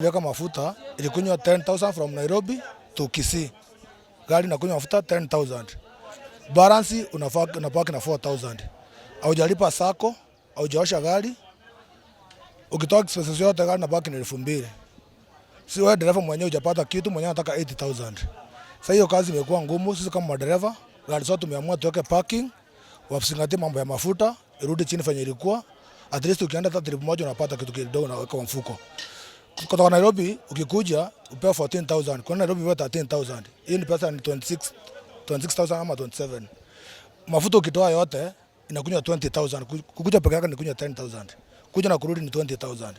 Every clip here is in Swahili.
Niliweka mafuta, ilikunywa 10,000 from Nairobi to Kisii. Gari nakunywa mafuta 10,000. Balance unafaa unabaki na 4,000. Haujalipa sacco, haujaosha gari. Ukitoa expenses yote, gari nabaki ni 2,000. Si wewe dereva mwenyewe hujapata kitu, mwenyewe anataka 80,000. Sasa hiyo kazi imekuwa ngumu. Sisi kama madereva, gari zote tumeamua tuweke parking, wazingatie mambo ya mafuta, irudi chini venye ilikuwa. At least ukienda hata trip moja unapata kitu kidogo unaweka kwa mfuko. Kutoka Nairobi ukikuja upewa 14,000, kwa Nairobi upewa 13,000. Hiyo ni pesa ni 26 26,000 ama 27. Mafuta ukitoa yote inakunywa 20,000. Kukuja peke yake ni kunywa 10,000. Kuja na kurudi ni 20,000.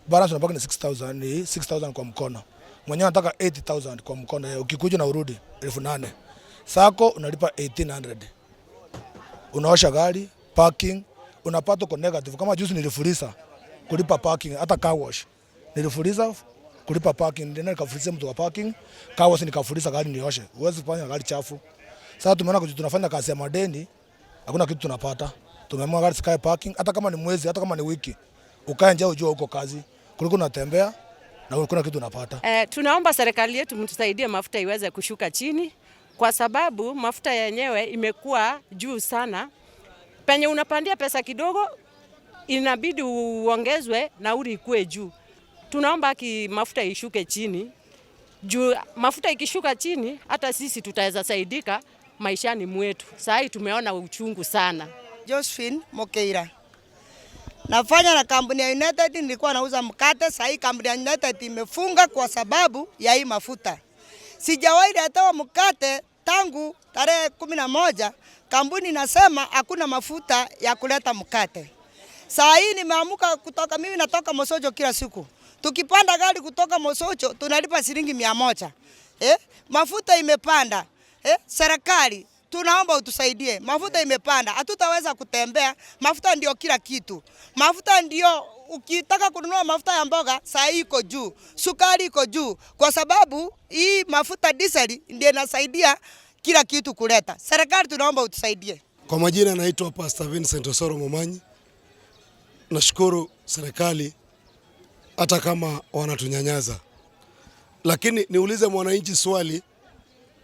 Balance unabaki ni 6,000, ni 6,000 kwa mkono. Mwenyewe anataka 80,000 kwa mkono. Ukikuja na urudi 8,000. Sacco unalipa 1800. Unaosha gari, parking, unapata uko negative. Kama juzi nilifuliza kulipa parking, hata car wash. Nilifuliza kulipa parking, ndio nikafuliza mtu wa parking, car wash nikafuliza gari nioshe. Huwezi kufanya gari chafu. Sasa tumeona tunafanya kazi ya madeni, hakuna kitu tunapata. Tumeamua gari zikae parking, hata kama ni mwezi, hata kama ni wiki. Ukae nje ujue uko kazi. Kuliko unatembea na hakuna kitu unapata. Tunaomba serikali yetu mtusaidie mafuta iweze kushuka chini, kwa sababu mafuta yenyewe imekuwa juu sana. Penye unapandia pesa kidogo, inabidi uongezwe nauli ikue juu. Tunaomba ki mafuta ishuke chini juu mafuta ikishuka chini, hata sisi tutaweza saidika maishani mwetu. Saa hii tumeona uchungu sana. Josephine Mokeira. Nafanya na kampuni ya United, nilikuwa nauza mkate. Sasa hii kampuni ya United imefunga kwa sababu ya hii mafuta. Sijawahi letewa mkate tangu tarehe 11. Kampuni inasema hakuna mafuta ya kuleta mkate. Saa hii nimeamuka kutoka, mimi natoka Mosocho kila siku. Tukipanda gari kutoka Mosocho tunalipa shilingi 100. Eh? Mafuta imepanda. Eh? Serikali tunaomba utusaidie. Mafuta imepanda, hatutaweza kutembea. Mafuta ndio kila kitu. Mafuta ndio ukitaka kununua mafuta ya mboga saa hii iko juu, sukari iko juu, kwa sababu hii mafuta diesel ndio inasaidia kila kitu kuleta. Serikali tunaomba utusaidie. Kwa majina naitwa Pastor Vincent Osoro Momanyi. Nashukuru serikali hata kama wanatunyanyaza, lakini niulize mwananchi swali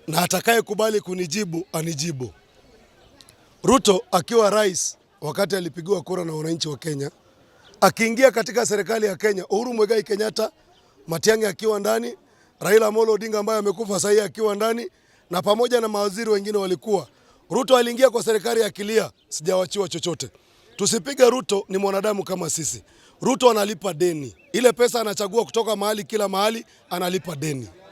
na atakayekubali kunijibu anijibu. Ruto akiwa rais wakati alipigiwa kura na wananchi wa Kenya, akiingia katika serikali ya Kenya, Uhuru Muigai Kenyatta, Matiang'i akiwa ndani, Raila Amolo Odinga ambaye amekufa sasa akiwa ndani, na pamoja na mawaziri wengine walikuwa. Ruto aliingia kwa serikali akilia, sijawachiwa chochote. Tusipige Ruto, ni mwanadamu kama sisi. Ruto analipa deni, ile pesa anachagua kutoka mahali, kila mahali analipa deni.